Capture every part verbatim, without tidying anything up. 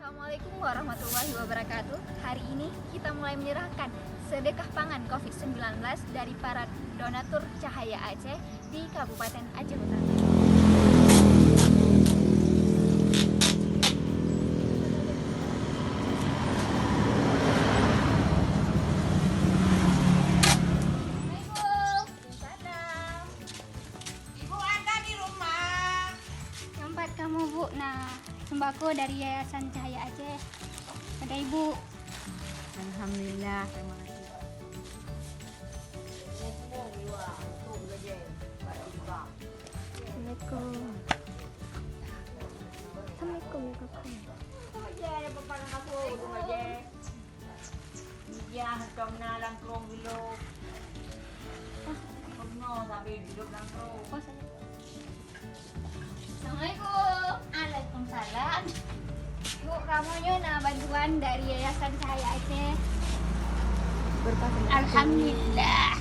Assalamualaikum warahmatullahi wabarakatuh. Hari ini kita mulai menyerahkan sedekah pangan covid sembilan belas dari para donatur Cahaya Aceh di Kabupaten Aceh Utara. Assalamualaikum. Salam. Ibu ada di rumah? Tempat kamu, Bu, nah, sembako dari Yayasan Cahaya Aceh. Pada Ibu. Alhamdulillah, terima kasih. Assalamualaikum. Assalamualaikum, ya, Kakak. Iya, tom na langkong dulu. Tom na sambil hidup langkong. Assalamualaikum. Waalaikumsalam. Bu, kamu nyoe na bantuan dari Yayasan Cahaya Aceh. Berkah. Alhamdulillah.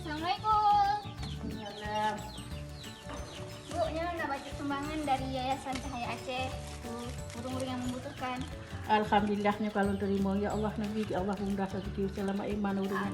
Assalamualaikum. Waalaikumsalam. Bu, nyoe na bajèe sumbangan dari Yayasan Cahaya Aceh. Tuh, ureueng-ureueng nyang membutuhkan. Alhamdulillah, nyoe ka lôn teurimong. Ya Allah, Nabi, ya Allah, mudah rezeki, seulamat iman ureueng nyan.